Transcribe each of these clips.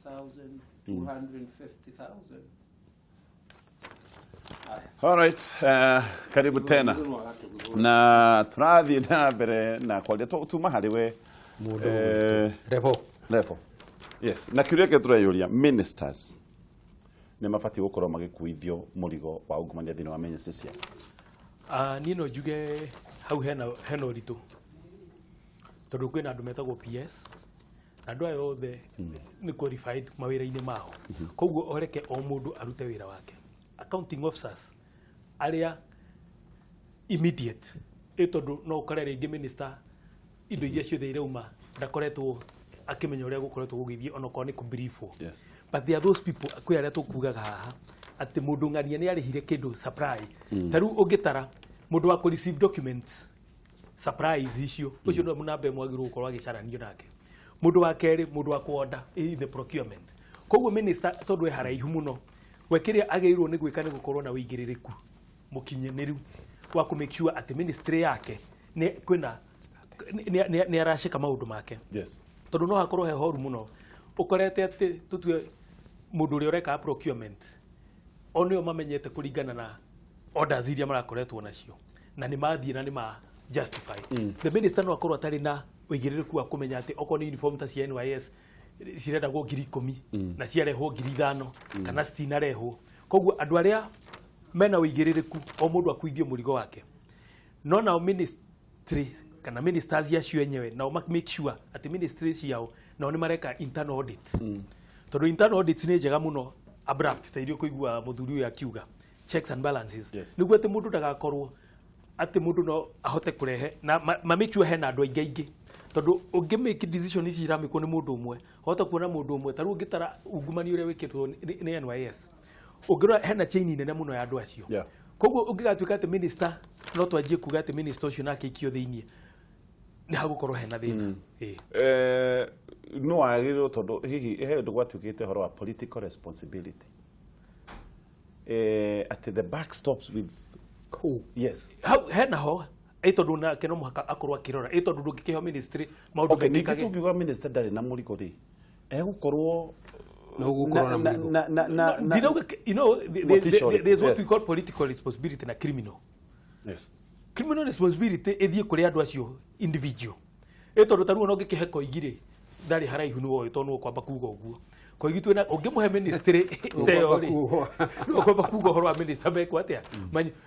100,000, 250,000. Alright, karibu tena na tũrathiĩ na mbere na kwaria tuma harĩ we. Mũndũ Rebo. Levo. Yes, na kĩũria kĩrĩa tũreyũria, ministers nĩ mabatiĩ gũkorwo magĩkuithio mũrigo wa ungumania thĩinĩ wa ministry ciao? Ah, niĩ no njuge hau hena ũritũ, tondũ kwĩna andũ metagwo PS na andũ aya othe nĩ qualified mawĩra-inĩ mao. Koguo oreke o mũndũ arute wĩra wake. Accounting officers arĩa immediate, ĩ tondũ no ũkore rĩngĩ minister indo iria ciothe irauma ndakoretwo akĩmenya ũrĩa gũkoretwo gũgĩthiĩ, onokorwo nĩ kũbriefwo. But there are those people, kwĩ arĩa tũkugaga haha atĩ mũndũ ng'ania nĩ arĩhire kĩndũ supply. Ta rĩu ũngĩtara mũndũ wa kũ receive documents, supplies icio, ũcio nĩwe namba ĩmwe agĩrĩirwo gũkorwo agĩcaranio nake. Mũndũ wa kerĩ, mũndũ wa kũorder in the procurement. Koguo minister, tondũ e haraihu mũno, we kĩrĩa agĩrĩirwo nĩ gwĩka nĩ gũkorwo na ũigĩrĩrĩku mũkinyanĩru wa kũ make sure atĩ ministry yake nĩ kwĩna nĩ aracĩka maũndũ make, tondũ no hakorwo he horu mũno ũkorete atĩ tũtue mũndũ ũrĩa ũreka procurement o nĩo mamenyete kũringana na orders iria marakoretwo nacio na nĩ mathiĩ na nĩ ma justify. The minister no akorwo atarĩ na ũigĩrĩrĩku wa kũmenya atĩ okorwo nĩ uniform ta cia NYS cirendagwo 10,000 na ciarehwo 5,000 kana citinarehwo. Koguo andũ arĩa mena ũigĩrĩrĩku, o mũndũ akuithio mũrigo wake, no nao ministry kana ministers acio enyewe nao make sure atĩ ministry ciao nao nĩ mareka internal audit, tondũ internal audit nĩ njega mũno, abrupt ta iria ũkũigua mũthuri ũyũ akiuga, checks and balances, nĩguo atĩ mũndũ ndagakorwo atĩ mũndũ no ahote kũrehe na ma make sure hena andũ aingĩ aingĩ, tondũ ũngĩ make decision ici iramĩkwo nĩ mũndũ ũmwe, hota kuona mũndũ ũmwe. Ta rĩu ũngĩtara ungumania ũrĩa wĩkĩtwo nĩ NYS, ũngĩrora hena chain nene mũno ya andũ acio. Koguo ũngĩgatuĩka atĩ minister no twanjie kuga atĩ minister ũcio nake aikio thĩiniĩ, nĩ hagũkorwo hena thĩna. Ĩĩ. No wagĩrĩirwo, tondũ hihi he ũndũ gwatuĩkĩte ũhoro wa political responsibility, atĩ the buck stops with Who? Yes. Hau hena ho, ĩ tondũ nake no mũhaka akorwo akĩrora, ĩ tondũ ndũngĩkĩheo ministry maũndũ Okay, ningĩ mekĩkage. Tũngiuga minister ndarĩ na mũrigo rĩ, egũkorwo No gũkorwo na mũrigo. na Ndinauga, Motisho rĩ, there's what we call political responsibility na criminal. Criminal responsibility ĩthiĩ kũrĩ andũ acio individual, ĩ tondũ ta rĩu ona ũngĩkĩhe Koigi rĩ, ndarĩ haraihu nĩ woĩ, tondũ nĩ ũkwamba kuga ũguo Koigi twĩna ũngĩmũhe ministry ta ĩyo rĩ, nĩ ũkwamba kuga ũhoro wa minister mekwo atĩa.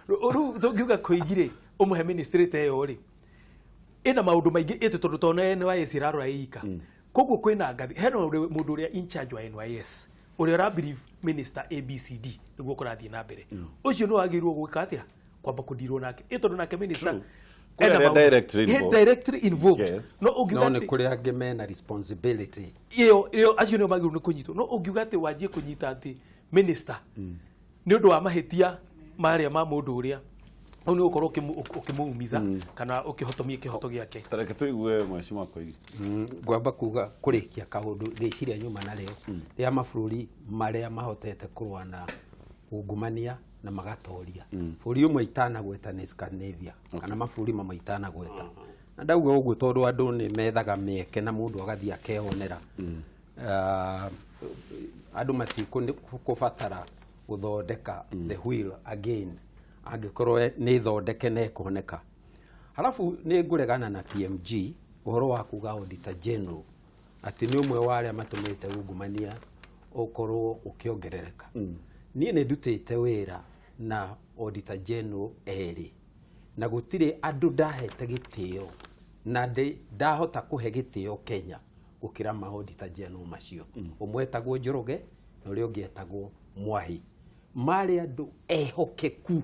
Rĩu tũngiuga Koigi rĩ, ũmũhe ministry ta ĩyo rĩ, ĩna maũndũ maingĩ, ĩtĩ tondũ tona NYS ĩrarora ĩika. Koguo kwĩna ngathi, hena mũndũ ũrĩa in charge wa NYS, ũrĩa ũra brief minister ABCD nĩguo kũrathiĩ na mbere. Ũcio nĩ wagĩrĩirwo gwĩka atĩa, kwamba kũndirwo nake, ĩ tondũ nake minister True. Kũrĩ ena arĩa maũndũ. Directly involved. Directly involved. No ũngiuga No nĩ atĩ kũrĩ angĩ mena responsibility. Ĩyo acio nĩo magĩrĩirwo nĩ kũnyitwo. No ũngiuga atĩ wanjie kũnyita atĩ minister nĩ ũndũ wa mahĩtia marĩa ma mũndũ ũrĩa hau, nĩ ũgũkorwo ũkĩmũumiza kana ũkĩhotomia kĩhoto gĩake. Tareke tũigue mheshimiwa Koigi. Ngwamba kuga kũrĩkia kaũndũ rĩciria nyuma narĩo rĩa mabũrũri marĩa mahotete kũrũa na ungumania na magatoria. Bũrũri ũmwe itanagweta nĩ Scandinavia, kana mabũrũri mamwe itanagweta, na ndauga ũguo tondũ andũ nĩ methaga mĩeke na mũndũ agathiĩ akeyonera. Ah, andũ matikũbatara gũthondeka the wheel again angĩkorwo nĩ thondeke na ĩkoneka. Halafu nĩ ngũregana na PMG ũhoro wa kuga Auditor General atĩ nĩ ũmwe wa arĩa matũmĩte ungumania ũkorwo ũkĩongerereka. Niĩ nĩ ndutĩte wĩra na Auditor General erĩ na gũtirĩ andũ ndahete gĩtĩo na ndahota kũhe gĩtĩo Kenya gũkĩra ma Auditor General macio. Ũmwe etagwo Njoroge na ũrĩa ũngĩ etagwo Mwahi. Marĩ andũ ehokeku,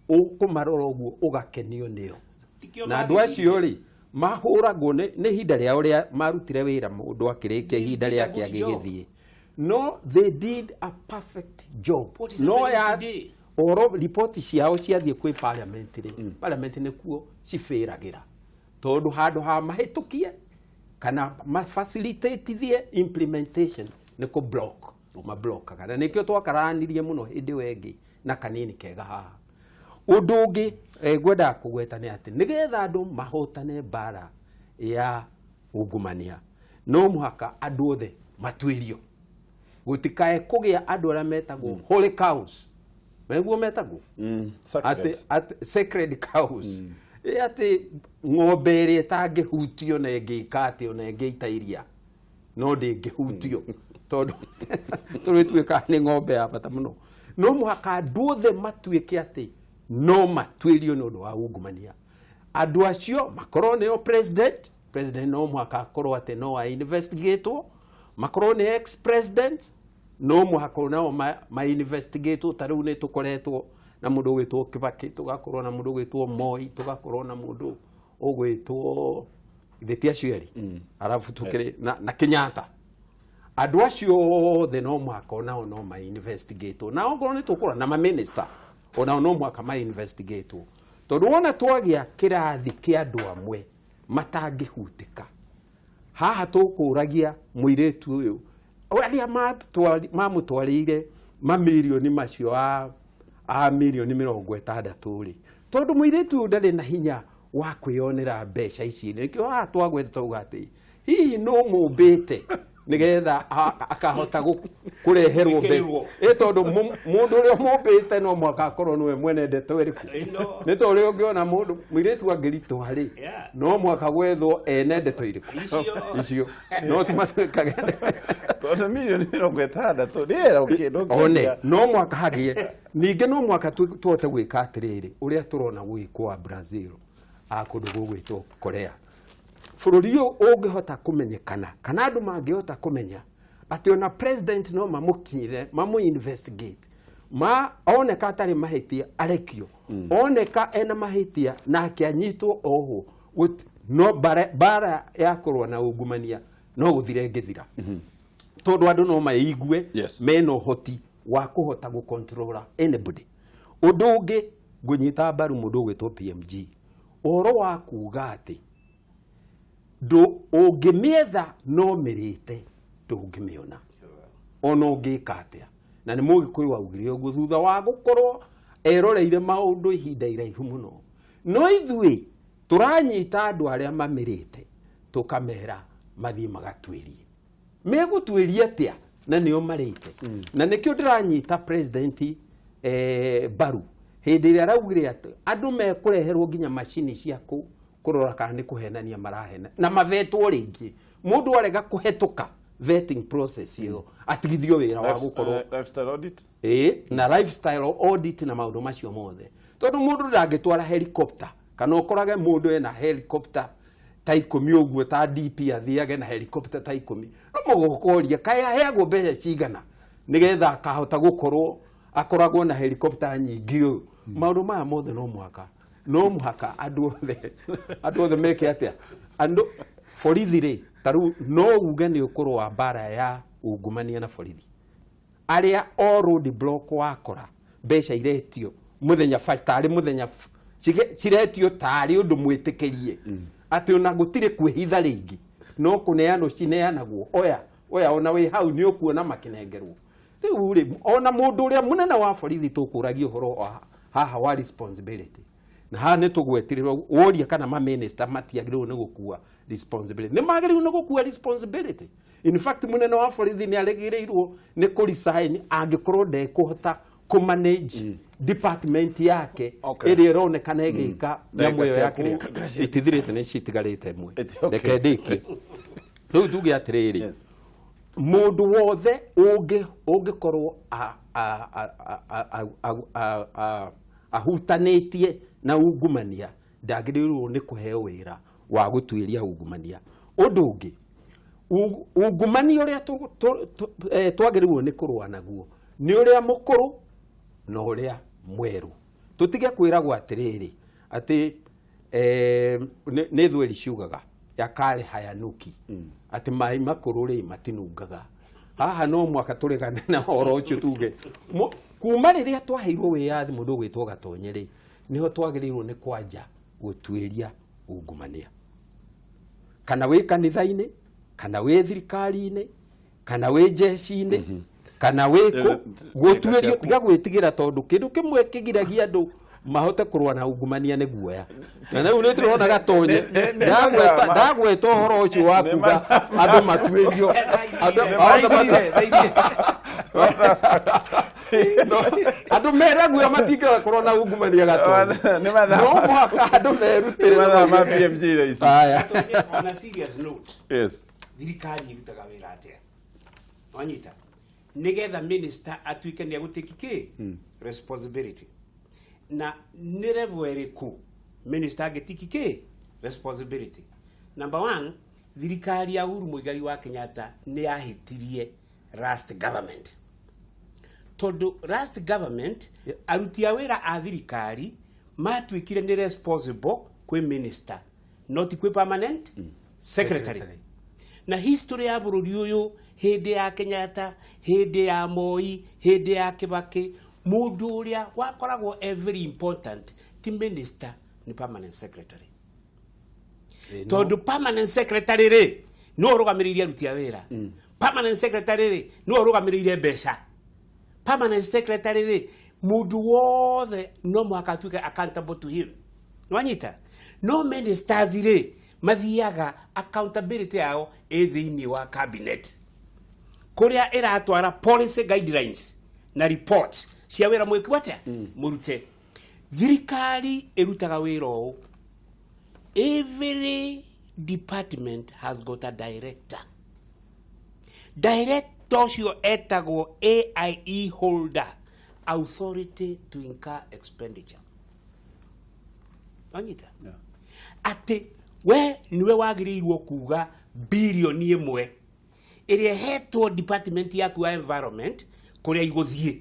ũkũmarora ũguo ũgakenio nĩo. Tikio Na andũ acio rĩ, mahũragwo nĩ ihinda rĩao rĩa marutire wĩra, mũndũ akĩrĩkia ihinda They did a rĩake good job. agĩgĩthiĩ, no they did a perfect job. What is No happening ya today? ũhoro riboti ciao ciathiĩ kwĩ parliament rĩ, parliament nĩkuo cibĩragĩra, tondũ handũ ha mahĩtũkie kana mafacilitatithie implementation, nĩ kũ block mablokaga, na nĩkĩo twakaranirie mũno hĩndĩ ĩyo ĩngĩ na kanini kega haha. Ũndũ ũngĩ ngwendaga kũgweta nĩ atĩ nĩgetha andũ mahotane mbara ya ungumania, no mũhaka andũ othe matuĩrio. Gũtikae kũgĩa andũ arĩa metagwo holy cows, meguo metagwo Sacred. Atĩ sacred cows. Ĩ atĩ ng'ombe ĩrĩa ĩtangĩhutio na ĩngĩka atĩ ona ĩngĩita iria no ndĩngĩhutio, tondũ ĩtuĩkaga nĩ ng'ombe ya bata mũno. No mũhaka andũ othe matuĩke atĩ no matuĩrio nĩ ũndũ wa ungumania. Andũ acio makorwo nĩo president, president no mũhaka akorwo atĩ no a investigatwo, makorwo nĩ ex president, no mũhaka nao ma investigatwo. Ta rĩu nĩ tũkoretwo na mũndũ ũgwĩtwo Kibaki, tũgakorwo na mũndũ ũgwĩtwo Moi, tũgakorwo na mũndũ ũgwĩtwo githĩ ti acio erĩ, arabu tũkĩrĩ na Kenyatta. Andũ acio othe no mũhaka onao no ma investigatwo, na okorwo nĩ tũkũra na maminista onao no mũhaka ma investigatwo, tondũ wona twagĩa kĩrathi kĩa andũ amwe matangĩhutĩka haha, tũkũragia mũirĩtu ũyũ arĩa mamũtwarĩire mamirioni macio a mirioni 60 rĩ, tondũ mũirĩtu ũyũ ndarĩ na hinya wa kwĩyonera mbeca ici. Nĩkĩo haha twagweta tauga atĩ hihi no mũmbĩte nĩgetha akahota kũreherwo mbeca. Gwĩkĩrĩrwo. Ĩ tondũ mũndũ ũrĩa mũmbĩte no mũhaka akorwo nĩwe mwene ndeto ĩrĩkũ. Ĩno. Nĩ ta ũrĩa ũngĩona mũndũ mũirĩtu angĩritũha rĩ, no mũhaka gwethwo ene ndeto irĩkũ. Icio. Icio no ti matuĩkage Tondũ mirioni 60 rĩera. One no mwaka hagĩe ningĩ no mwaka tũhote gwĩka atĩrĩrĩ, ũrĩa tũrona gũgĩkwo Brazil, a kũndũ gũgwĩtwo Korea, bũrũri ũyũ ũngĩhota kũmenyekana kana andũ mangĩhota kũmenya atĩ ona president no mamũkinyĩre, mamũ investigate, ma oneka atarĩ mahĩtia arekio, oneka ena mahĩtia nake anyitwo ohwo. No bara ya kũrũa na ungumania no gũthira ĩngĩthira, tondũ andũ no maigue mena ũhoti wa kũhota gũcontrola anybody. Ũndũ ũngĩ ngũnyita mbaru mũndũ ũgwĩtwo PMG, ũhoro wa kuga atĩ ndũ ũngĩmĩetha no mĩrĩte ndũngĩmĩona ona ũngĩka atĩa. Na nĩ Mũgĩkũyũ waugire ũguo thutha wa gũkorwo eroreire maũndũ ihinda iraihu mũno. No ithuĩ tũranyita andũ arĩa mamĩrĩte, tũkamera mathiĩ magatuĩrie. Megũtuĩria atĩa na nĩo marĩte? Na nĩkĩo ndĩranyita president mbaru hĩndĩ ĩrĩa araugire atĩ andũ mekũreherwo nginya macini cia kũrora kana nĩ kũhenania marahena, na mavetwo rĩngĩ. Mũndũ arega kũhetũka vetting process ĩyo, atigithio wĩra wa gũkorwo Lifestyle audit. Ĩĩ, na lifestyle audit na maũndũ macio mothe, tondũ mũndũ ndangĩtwara helicopter kana ũkorage mũndũ ena helicopter ta 10 ũguo, ta DP athiage na helicopter ta 10. No mũgũkoria kaĩ aheagwo mbeca cigana nĩgetha akahota gũkorwo akoragwo na helicopter nyingĩ ũũ. Maũndũ maya mothe no mũhaka andũ othe meke atĩa? Andũ borithi rĩ, ta rĩu no uge nĩ ũkũrũa mbara ya ungumania na borithi arĩa o road block wakora mbeca iretio mũthenya tarĩ mũthenya ciretio tarĩ ũndũ mwĩtĩkĩrie, atĩ ona gũtirĩ kwĩhitha rĩngĩ, no kũneanwo cineanagwo, oya oya, ona wĩ hau nĩ ũkuona makĩnengerwo. Rĩu rĩ, ona mũndũ ũrĩa mũnene wa borithi tũkũragia ũhoro wa haha wa responsibility, na haha nĩ tũgwetirwo woria kana maminista matiagĩrĩirwo nĩ gũkua responsibility. Nĩ magĩrĩirwo nĩ gũkua responsibility. In fact, mũnene wa borithi nĩ arĩgĩrĩirwo nĩ kũresign angĩkorwo ndekũhota kũmanage department yake ĩrĩa ĩronekana ĩgĩka nyamũ ĩyo ya Ndagĩka kĩrĩa itithirĩte, nĩ citigarĩte ĩmwe. Okay. Reke ndĩkie. Rĩu tuge atĩrĩrĩ, mũndũ wothe ũngĩkorwo ahutanĩtie na ungumania ndagĩrĩirwo nĩ kũheo wĩra wa gũtuĩria ungumania. Ũndũ ũngĩ, ungumania ũrĩa twagĩrĩirwo nĩ kũrũa naguo nĩ ũrĩa mũkũrũ na ũrĩa mwerũ. Tũtige kwĩragwo atĩrĩrĩ atĩ nĩ thweri ciugaga ya kale hayanuki, atĩ maĩ makũrũ rĩ matinungaga. Haha no mwaka tũregane na ũhoro ũcio, tuge kuma rĩrĩa twaheirwo wĩyathi, mũndũ ũgwĩtwo Gatonye rĩ, nĩho twagĩrĩirwo nĩ kwanja gũtuĩria ungumania, kana wĩ kanitha-inĩ, kana wĩ thirikari-inĩ, kana wĩ njeci-inĩ, kana wĩ kũ. Gũtuĩrio, tiga gwĩtigĩra, tondũ kĩndũ kĩmwe kĩgiragia andũ mahote kũrũa na ungumania nĩ guoya. Na rĩu nĩ ndĩrona Gatonye ndagweta ũhoro ũcio wa kuga andũ matuĩrio, andũ othe. Andũ meraguo matingĩkorwo na ungumania Gatonye. Nĩ mathaa- No mũhaka andũ merutĩre. Nĩ mathaa ma BMG thaa ici. Aya. On a serious note, Yes. thirikari ĩrutaga wĩra atĩa? Wanyita, nĩgetha minister atuĩke nĩ agũtĩki kĩ responsibility, na nĩ level ĩrĩkũ minister angĩtiki kĩ responsibility? Number one, thirikari ya Uhuru Muigai wa Kenyatta nĩ yahĩtirie last government, tondũ last government aruti a wĩra a thirikari matuĩkire nĩ responsible kwĩ minister, not kwĩ permanent secretary. Secretary. Na history ya bũrũri ũyũ, hĩndĩ ya Kenyatta, hĩndĩ ya Moi, hĩndĩ ya Kibaki, mũndũ ũrĩa wakoragwo e very important ti minister, nĩ permanent secretary, tondũ permanent secretary rĩ, nĩwe ũrũgamĩrĩire aruti a wĩra. Permanent secretary rĩ, nĩwe ũrũgamĩrĩire mbeca. Permanent secretary rĩ, mũndũ wothe no mũhaka atuĩke accountable to him. Nĩwanyita? No ministers rĩ, mathiaga accountability yao ĩ thĩinĩ wa cabinet, kũrĩa ĩratwara policy guidelines na reports cia wĩra mwĩku atĩa mũrute. Thirikari ĩrutaga wĩra ũũ: every department has got a director. Director ũcio etagwo AIE holder, authority to incur expenditure. Wanyita atĩ we niwe wagĩrĩirwo kuga 1 billion ĩrĩa ĩhetwo department yaku ya environment kũrĩa igũthiĩ.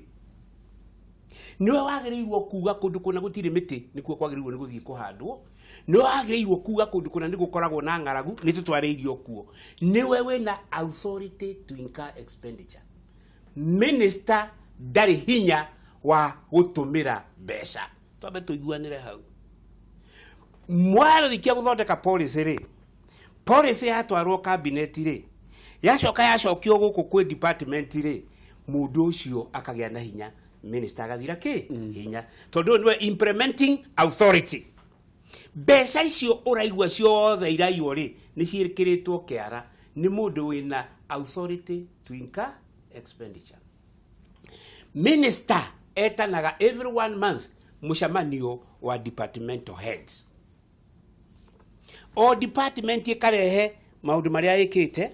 Niwe wagĩrĩirwo kuga kũndũ kũna gũtirĩ mĩtĩ nĩkuo kwagĩrĩirwo nĩ gũthiĩ kũhandwo. Niwe wagĩrĩirwo kuga kũndũ kũna nĩ gũkoragwo na ng'aragu, nĩ tũtware irio kuo. Niwe wĩna authority to incur expenditure. Minister ndarĩ hinya wa gũtũmĩra mbeca. Twambe tũiguanĩre hau. Mwarĩkia gũthondeka policy rĩ, policy yatwarwo cabinet rĩ, yacoka yacokio gũkũ kwĩ department rĩ, mũndũ ũcio akagĩa na hinya, minister agathira kĩ hinya, tondũ ũyũ nĩwe implementing authority. Mbeca icio ũraigua ciothe iraiywo rĩ, nĩ ciĩkĩrĩtwo kĩara nĩ mũndũ wĩna authority to incur expenditure. Minister etanaga every one month mũcemanio wa departmental heads. O department ĩkarehe maũndũ marĩa ĩkĩte,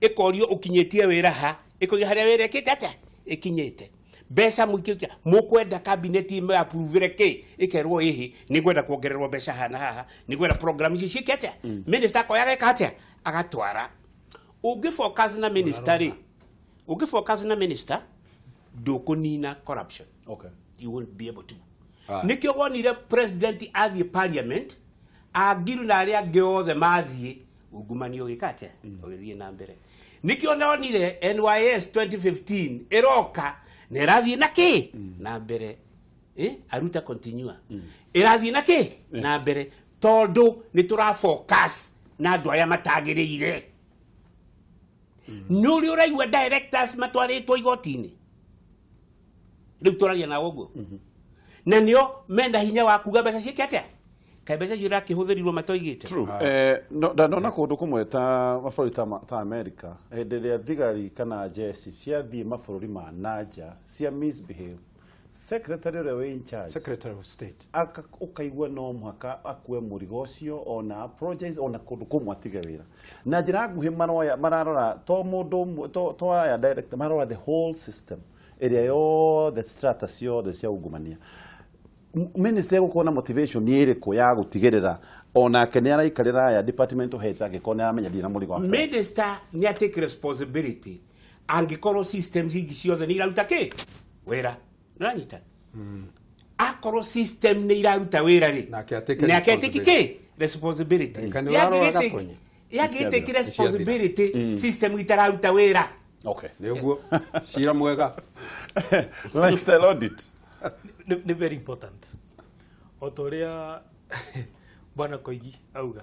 ĩkorio ũkinyĩtie wĩra ha, ĩkorio harĩa wĩra ĩkĩte atĩa ĩkinyĩte, mbeca mũikĩkia mũkwenda cabinet ĩmwe approve kĩ, ĩkerwo ĩhĩ, nĩ ngwenda kuongererwo mbeca hana haha, nĩ ngwenda program ici ciĩke atĩa. Minister akoya ageka atĩa? Agatwara. Ũngĩ focus na minister rĩ, ũngĩ focus na minister, ndũkũnina corruption. You won't be able to. Nĩkĩo wonire president athiĩ parliament, angiru na arĩa angĩ othe mathiĩ, ungumania ũgĩka atĩa? Ũgĩthiĩ na mbere. Nĩkĩo nonire NYS 2015 ĩroka na ĩrathiĩ na kĩ na mbere. Aruta continua ĩrathiĩ na kĩ na mbere, tondũ nĩ tũra focus na andũ arĩa matagĩrĩire. Nĩ ũrĩ ũraigua directors matwarĩtwo igoti-inĩ rĩu tũragia nawe ũguo, na nĩo mena hinya wa kuga mbeca ciĩke atĩa, kaĩ mbeca icio irakĩhũthĩrirwo matoigĩte. True. Ndona kũndũ kũmwe ta mabũrũri ta America, hĩndĩ ĩrĩa thigari kana jeci ciathiĩ mabũrũri ma nanja cia misbehave, secretary ũrĩa wĩ in charge, Secretary of State, ũkaigua no mũhaka akue mũrigo ũcio, ona apologize, ona kũndũ kũmwe atige wĩra. Na njĩra nguhĩ, maroya mararora to mũndũ ũmwe, to aya director, marora the whole system ĩrĩa yothe, strata ciothe cia ungumania. Minister egũkorwo na motivation nĩ ĩrĩkũ ya gũtigĩrĩra onake nĩ araikarĩra aya departmental heads, angĩkorwo nĩ aramenya ndirĩ na mũrigo wa Minister nĩ atake responsibility angĩkorwo systems ingĩ ciothe nĩ iraruta kĩ wĩra. Nĩũranyita? Akorwo system nĩ iraruta wĩra rĩ, Nake atake nake atake kĩ responsibility. Kana nĩ ũrarora Gatonye? Yangĩtake responsibility system itararuta wĩra. Nĩ ũguo cira mwega. Lifestyle audit. Nĩ very important, o ta ũrĩa bwana Koigi auga.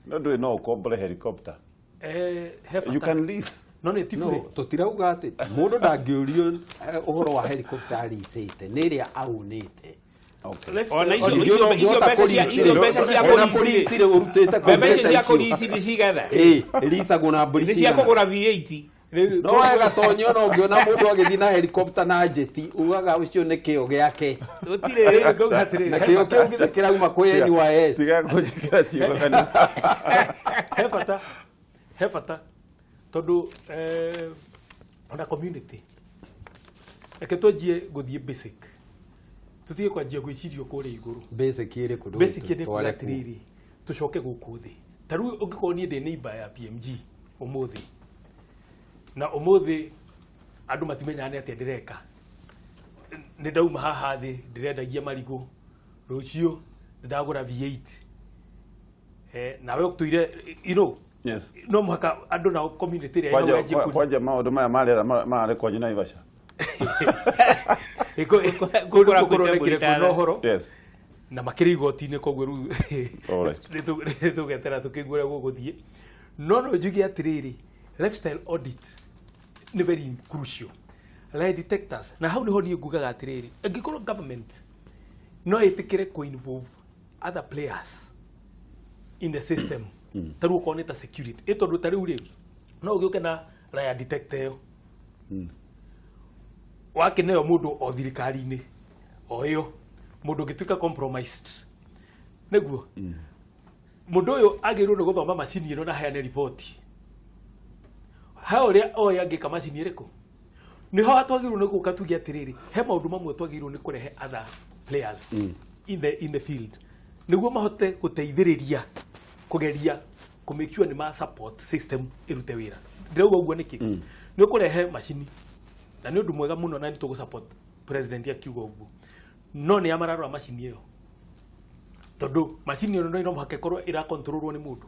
No ndũĩ no ũkombore helicopter. He You bata. can lease. No nĩ ti No bure. tũtirauga atĩ mũndũ ndangĩũrio ũhoro wa helicopter aricĩte, nĩ ĩrĩa aunĩte. Ona icio mbeca cia kũricirĩ ũrutĩte kũ mbeca icio cia mbeca icio? kũricirĩ cigana? Ĩ, ĩricagwo na mbũri Nĩ cia cigana? kũgũra V8. Rĩu- No wega tonyo no ũngĩona mũndũ agĩthiĩ na helicopter na njeti ugaga ũcio nĩ kĩo gĩake. Gũtirĩ. Ngauga atĩrĩrĩ, Na kĩo kĩu githĩ kĩrauma kwĩ NYS. Tiga kũnjĩkĩra ciugo kanua. He bata tondũ ona community, reke twanjie gũthiĩ basic, tũtige kwanjia gwĩcirio kũrĩa igũrũ. Basic ĩrĩkũ? Basic nĩ kuga Tware kuo. atĩrĩrĩ, tũcoke gũkũ thĩ. Ta rĩu ũngĩkorwo niĩ ndĩ neighbor ya PMG ũmũthĩ, na ũmũthĩ andũ matimenyaga nĩ atĩa ndĩreka, nĩ ndauma haha thĩ ndĩrendagia marigũ, rũciũ nĩ ndagũra V8, nawe ũtũire no mũhaka andũ nao community ĩrĩa Kwanja ĩno yanjie kwanja maũndũ maya marĩra mararĩ kwanyu Naivasha. Kũndũ Kũgũra kũronekire mbũri kwĩna ũhoro na makĩrĩ igoti-inĩ, koguo rĩu nĩtũgetera tũkĩigue ũrĩa gũgũthiĩ. No njuge atĩrĩrĩ, lifestyle audit nĩ very crucial, lie detectors, na hau nĩho niĩ ngugaga atĩrĩrĩ, angĩkorwo government no ĩtĩkĩre kũ-involve other players in the system, ta rĩu okorwo nĩ ta security, ĩ tondũ ta rĩu rĩ, no ũgĩũke na lie detector ĩyo wakĩneo mũndũ o thirikari-inĩ o ĩyo, mũndũ ũngĩtuĩka compromised, nĩguo mũndũ ũyũ agĩrĩirwo nĩ gũthoma macini ĩno na aheane riboti ha ũrĩa oĩ angĩka macini ĩrĩkũ. Nĩho twagĩrĩirwo nĩ gũka tuge atĩrĩrĩ, he maũndũ mamwe twagĩrĩirwo nĩ kũrehe other players in the field nĩguo mahote gũteithĩrĩria kũgeria kũ make sure nĩ ma support system ĩrute wĩra. Ndĩrauga ũguo nĩkĩ? Nĩ ũkũrehe macini na nĩ ũndũ mwega mũno na nĩ tũgũ support president akiuga ũguo, no nĩ amararora macini ĩyo, tondũ macini ĩyo no mũhaka ĩkorwo ĩrakontrolwo nĩ mũndũ,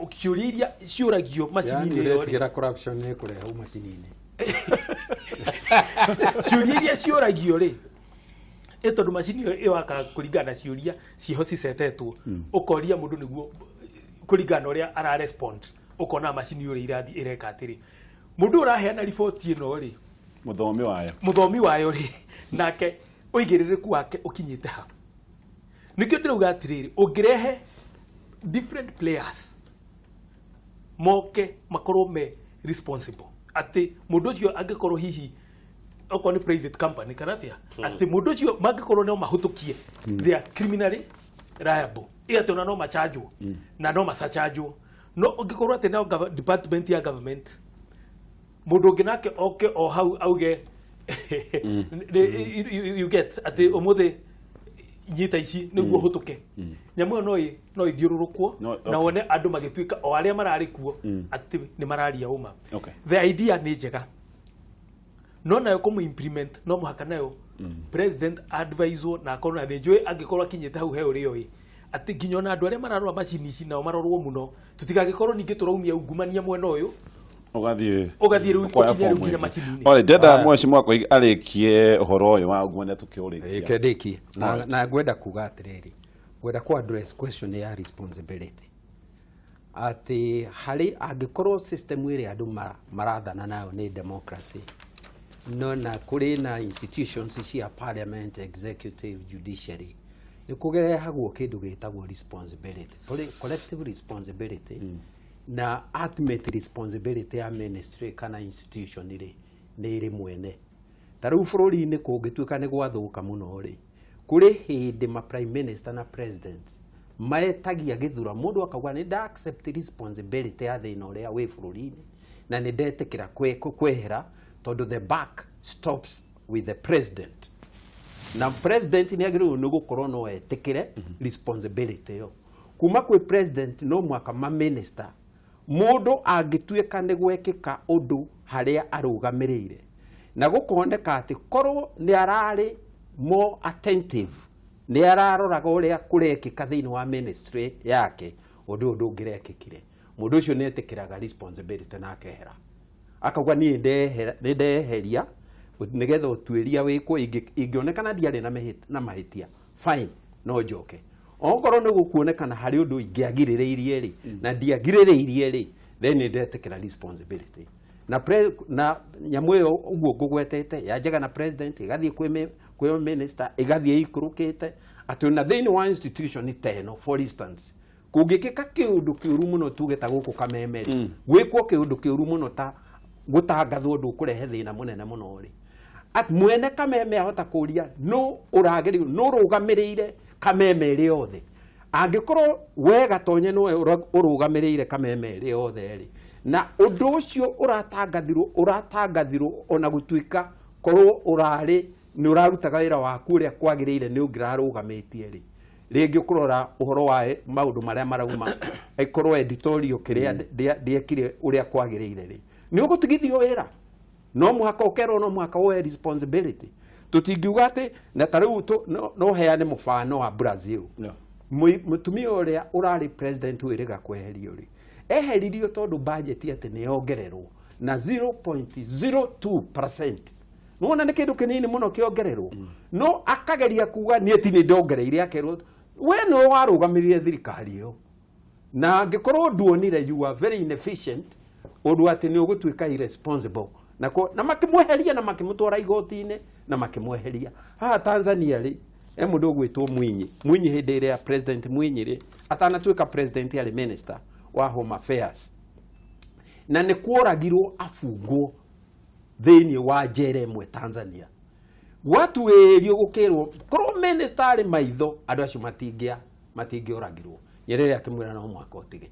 ciũria iria ciũragio Yani macini-inĩ ĩyo rĩ, ũretigĩra corruption nĩ kũrehwo macini-inĩ. Ciũria iria ciũragio rĩ, ĩ tondũ macini ĩyo ĩwakaga kũringana na ciũria ciho cicetetwo, ũkoria mũndũ nĩguo kũringana na ũrĩa ara respond, ũkona macini ũrĩa irathiĩ ĩreka atĩrĩ, mũndũ ũyũ ũraheana riboti ĩno rĩ, Mũthomi wayo. Mũthomi wayo rĩ, nake ũigĩrĩrĩku wake ũkinyĩte ha? Nĩkĩo ndĩrauga atĩrĩrĩ, ũngĩrehe different players moke makorwo me responsible, atĩ mũndũ ũcio angĩkorwo hihi okorwo nĩ private company kana atĩa, atĩ mũndũ ũcio mangĩkorwo no mahũtũkie, they are criminally liable, ĩ atĩ ona no machanjwo na no macachanjwo. No ũngĩkorwo atĩ no department ya government, mũndũ ũngĩ nake oke o hau auge you get atĩ ũmũthĩ nyita ici nĩguo hũtũke, nyamũ ĩyo no ĩthiũrũrũkwo na wone andũ magĩtuĩka o arĩa mararĩ kuo atĩ nĩ mararia ũma. The idea nĩ njega, no nayo kũmũ implement no mũhaka nayo president adviswo na akorwo na nĩ njũĩ angĩkorwo akinyĩte hau he ũrĩa ũĩ atĩ nginya ona andũ arĩa mararora macini ici nao marorwo mũno, tũtigagĩkorwo ningĩ tũraumia ungumania mwena ũyũ. Ũgathiĩ Ũgathiĩ rĩu ũkoya ũkinye rĩu form nginya ĩngĩ. macini-inĩ. Alright, ndĩrenda mheshimiwa Koigi arĩkie ũhoro ũyũ wa ungumania tũkĩũrĩkia. Ĩke ndĩkie na, na ngwenda kuga atĩrĩrĩ, ngwenda ku address question ya responsibility, atĩ harĩ angĩkorwo system ĩrĩa andũ marathana nayo nĩ democracy, no na kũrĩ na institutions cia parliament, executive, judiciary, nĩ kũrehagwo kĩndũ gĩtagwo responsibility, collective responsibility na ultimate responsibility ya ministry kana institution rĩ, nĩ ĩrĩ mwene. Ta rĩu bũrũri-inĩ kũngĩtuĩka nĩ gwathũka mũno rĩ, kũrĩ hĩndĩ ma prime minister na president maetagia gĩthura, mũndũ akauga nĩ nda accept responsibility ya thĩna ũrĩa wĩ bũrũri-inĩ na nĩ ndetĩkĩra kwehera, tondũ the buck stops with the president, na president nĩ agĩrĩirwo nĩ gũkorwo no etĩkĩre responsibility ĩyo kuma kwĩ president. No mwaka ma minister, mũndũ angĩtuĩka nĩ gwekĩka ũndũ harĩa arũgamĩrĩire na gũkoneka atĩ korwo nĩ ararĩ more attentive, nĩ araroraga ũrĩa kũrekĩka thĩinĩ wa ministry yake, ũndũ ũyũ ndũngĩrekĩkire, mũndũ ũcio nĩ etĩkĩraga responsibility na akehera, akauga niĩ nĩ ndeheria nĩgetha ũtuĩria wĩkwo, ingĩonekana ndiarĩ na mahĩtia, fine, no njoke. Okorwo nĩ gũkuonekana harĩ ũndũ ingĩagirĩrĩirie rĩ na ndiagirĩrĩirie rĩ, then nĩ ndetĩkĩra responsibility na nyamũ ĩyo ũguo ngũgwetete yanjaga na president, ĩgathiĩ kwĩ minister, ĩgathiĩ ikũrũkĩte, atĩ ona thĩinĩ wa institution ta ĩno, for instance, kũngĩkĩka kĩũndũ kĩũru mũno, tuge ta gũkũ Kameme rĩ, gwĩkwo kĩũndũ kĩũru mũno ta Gũtangathwo ndũkũrehe thĩna mũnene mũno rĩ, at mwene Kameme ahota kũria nũ ũragĩrĩirwo, nũ ũrũgamĩrĩire Kameme ĩrĩ yothe. Angĩkorwo we Gatonye nĩwe ũrũgamĩrĩire Kameme ĩrĩ yothe rĩ, na ũndũ ũcio ũratangathirwo ona gũtuĩka korwo ũrarĩ nĩ ũrarutaga wĩra waku ũrĩa kwagĩrĩire, nĩ ũngĩrarũgamĩtie rĩ, rĩngĩ ũkũrora ũhoro wa maũndũ marĩa marauma, ĩkorwo editorial kĩrĩa ndĩekire ũrĩa kwagĩrĩire rĩ, nĩ ũgũtigithio wĩra. No mũhaka ũkerwo, no mũhaka woe responsibility. Tũtingiuga atĩ na ta rĩu no heane mũbano wa Brazil. Mũtumia ũrĩa ũrarĩ president wĩrĩga kweherio rĩ, eheririo tondũ budget atĩ nĩ yongererwo na 0.02%. Nĩwona nĩ kĩndũ kĩnini mũno kĩongererwo, no akageria kuga niĩ ti nĩ ndongereire. Akerwo we nĩwe warũgamĩrĩire thirikari ĩyo, na angĩkorwo nduonire, you are very inefficient, ũndũ atĩ nĩ ũgũtuĩka irresponsible na, na makĩmweheria na makĩmũtwara igoti-inĩ na makĩmweheria. Haha Tanzania rĩ, e mũndũ ũgwĩtwo Mwinyi. Mwinyi, hĩndĩ ĩrĩa President Mwinyi rĩ, atanatuĩka president, arĩ minister wa home affairs, na nĩ kworagirwo abungwo thĩinĩ wa njera ĩmwe Tanzania. Gwatuĩrio gũkĩrwo korwo minister arĩ maitho, andũ acio matingĩoragirwo. Nyerere akĩmwĩra no mũhaka ũtige,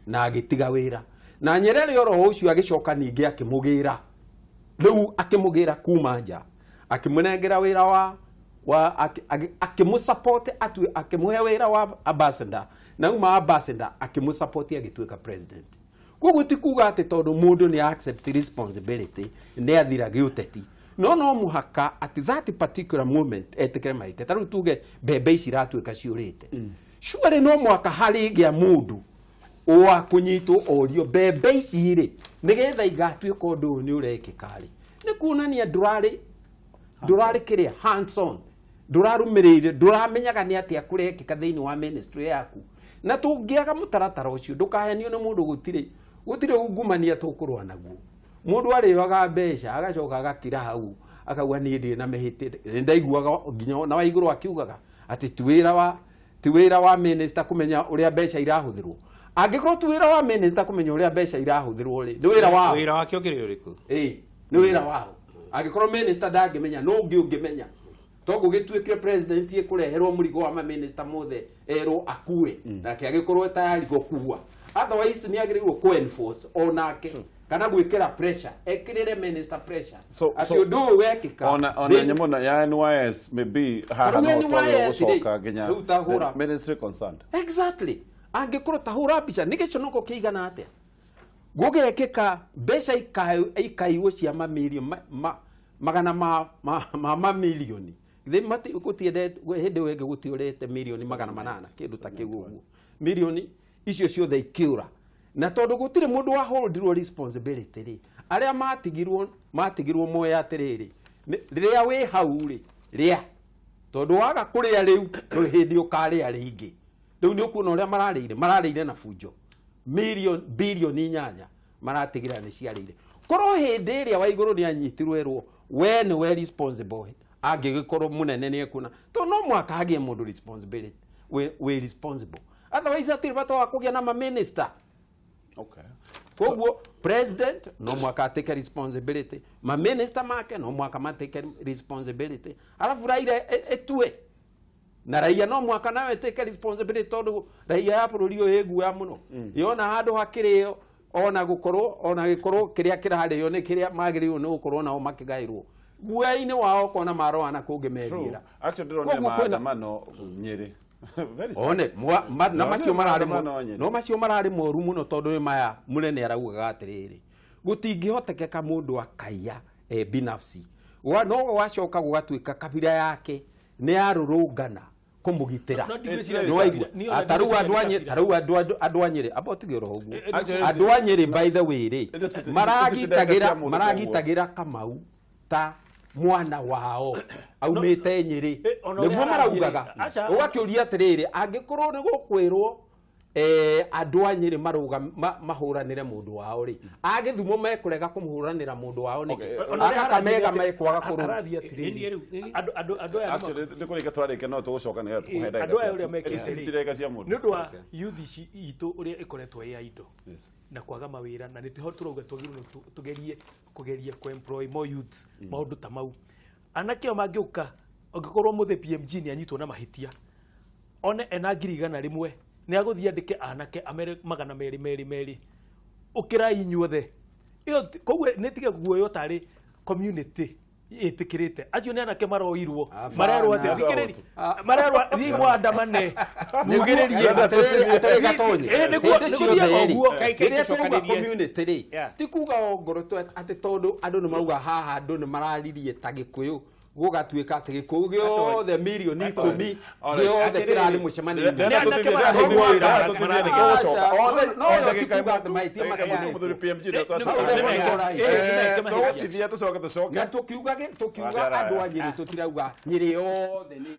na agĩtiga wĩra. Na Nyerere oro ũcio agĩcoka ningĩ akĩmũgĩra, rĩu akĩmũgĩra kuma nja, akĩmũnengera wĩra wa akĩmũsupport, akĩmũhe wĩra wa ambassador, na uma ambassador akĩmũsupport agĩtuĩka president. Koguo ti kuga atĩ tondũ mũndũ nĩ accept responsibility nĩ athira gĩũteti, no mũhaka at that particular moment etĩkĩre mahĩtia. Ta rĩu tuge mbembe ici iratuĩka ciũrĩte, surely no mũhaka harĩgĩa mũndũ wa kũnyitwo orio, mbembe ici rĩ, nĩgetha igatuĩka ũndũ ũyũ nĩ ũrekĩka rĩ, nĩ kuonania ndũrarĩ kĩrĩa hands on, ndũrarũmĩrĩire, ndũramenyaga nĩ atĩa kũrekĩka thĩinĩ wa ministry yaku. Na tũngĩaga mũtaratara ũcio, ndũkahenio nĩ mũndũ, gũtirĩ ungumania tũkũrũa naguo. Mũndũ arĩoaga mbeca agacoka agakira hau akauga niĩ ndirĩ na mĩhĩtĩ. Nĩ ndaiguaga nginya na Waigũrũ akiugaga atĩ ti wĩra wa minister kũmenya ũrĩa mbeca irahũthĩrwo. Angĩkorwo ti wĩra wa minister kũmenya ũrĩa mbeca irahũthĩrwo rĩ, nĩ wĩra wao? Wĩra wake ũkĩrĩ ũrĩkũ? Ĩĩ, nĩ wĩra wao. Angĩkorwo minister ndangĩmenya, no ũngĩ ũngĩmenya? Toguo gĩtuĩkire president ĩkũreherwo mũrigo wa maminista mothe, erwo akue, nake agĩkorwo tayari gũkua. Otherwise nĩ agĩrĩirwo kũ enforce onake kana gwĩkĩra pressure, ekĩrĩre minister pressure atĩ ũndũ ũyũ wekĩka. Ona nyamũ na ya NYS maybe haha Tarĩu no twagĩrĩirwo NYS rĩ, gũcoka nginya rĩu ta hũra. the ministry concerned. Exactly. Angĩkorwo ta hũra mbica nĩ gĩconoko kĩigana atĩa gũgekĩka, mbeca ikaiywo cia mamirioni magana ma mamirioni. Githĩ gũtiendete hĩndĩ ĩyo ĩngĩ gũtiũrĩte mirioni 800, kĩndũ ta kĩu ũguo, mirioni icio ciothe ikĩũra, na tondũ gũtirĩ mũndũ wa holdirwo responsibility rĩ, arĩa matigirwo moe atĩrĩrĩ, rĩrĩa wĩ hau rĩ, rĩa, tondũ waga kũrĩa rĩu ndũrĩ hĩndĩ ũkarĩa rĩngĩ. Rĩu nĩ ũkuona ũrĩa mararĩire na bunjo, mirioni bilioni 8 maratigĩra nĩ ciarĩire. Korwo hĩndĩ ĩrĩa Waigũrũ nĩ anyitirwo erwo we nĩwe responsible, angĩgĩkorwo mũnene nĩ ekuona, tondũ no mũhaka hagĩe mũndũ responsibility wĩ responsible, otherwise hatirĩ bata wa kũgĩa na maminista. Koguo president no mwaka atake responsibility, maminista make no mwaka matake responsibility, alafu raia ĩtue, na raia no mwaka nayo ĩtake responsibility, tondũ raia ya bũrũri ũyũ ĩguoya mũno yona handũ hakĩrĩo, ona gũkorwo ona gĩkorwo kĩrĩa kĩrarĩo nĩ kĩrĩa magĩrĩirwo nĩ gũkorwo nao makĩgaĩrwo guoya-inĩ wao, ũkona maroa na kũngĩ methiĩra. Actually ndĩronire Koguo kwĩna- maandamano Nyĩrĩ. Very sad. One na No, macio nĩ mararĩ maandamano Nyĩrĩ. no macio mararĩ moru mũno, tondũ nĩ maya mũnene araugaga atĩrĩrĩ, gũtingĩhotekeka mũndũ akaiya e binafsi. No wacoka gũgatuĩka kabira yake nĩ yarũrũngana kũmũgitĩra. No ndigwĩciria Nĩ waigua? Niĩ ona Ah, ta rĩu ndigwĩciria andũ a nĩ Nyĩrĩ, kabira. ta rĩu andũ a Nyĩrĩ, amba ũtige oro ũguo. Actually, Andũ a Nyĩrĩ, by the way rĩ, ĩno cia mũndũ. maragitagĩra Kamau ta mwana wao aumĩte Nyĩrĩ. Ona ũrĩa Nĩguo harathiĩ maraugaga. Aca. Ũgakĩũria atĩrĩrĩ, angĩkorwo nĩ gũkwĩrwo Andũ a Nyĩrĩ mahũranĩre mũndũ wao rĩ, a Gĩthumo mekũrega kũmũhũranĩra mũndũ wao nĩkĩ? Okay. A Kakamega mekwaga kũrũ Arathiĩ atĩrĩrĩ, andũ aya Actually, nĩ kũrĩkia tũrarĩkia, no tũgũcoka nĩgetha tũkũhe ndagĩka andũ aya ũrĩa ciaku. mekĩte Ici ti rĩ, ndagĩka cia mũndũ. nĩ ũndũ wa youth ici itũ ũrĩa ĩkoretwo ĩ ya indo Yes. na kwaga mawĩra, na nĩho tũrauga twagĩrĩirwo tũgerie kũgeria kũ employ more youths, maũndũ ta mau. Anake o mangĩũka, angĩkorwo mũthĩ PMG nĩ anyitwo na mahĩtia, one ena 100,000, nĩ agũthiĩ andĩke anake amere 200 merĩ merĩ, ũkĩrai inyuothe. Ĩyo koguo nĩ tige guoyo tarĩ community ĩtĩkĩrĩte acio nĩ anake maroirwo. Hapana. Marerwo atĩ thikĩrĩri, marerwo thiĩ mwandamane mugĩrĩrie. Atĩrĩrĩ Gatonye, Ĩ, nĩguo hĩndĩ nĩguo ciothe rĩ, ũguo. Kai- kai rĩrĩa twauga tũcokanĩrie. community rĩ, Yeah. ti kuga ongorwo atĩ tondũ andũ nĩ mauga haha andũ nĩ mararirie ta Gĩkũyũ, gũgatuĩka atĩ Gĩkũyũ gĩothe mirioni 10 Alright. gĩothe Atĩrĩrĩ. kĩrarĩ mũcemanio-inĩ. Nĩ anake marathie. Aca, no, no, ti kuga atĩ mahĩtia matiarĩtwo. Mũthuri PMG Nĩ- twacoka. nĩ meka mahĩtia. Tũgũcithia tũcoke tũcoke. Na tũkiuga andũ a Nyĩrĩ, tũtirauga Nyĩrĩ yothe nĩ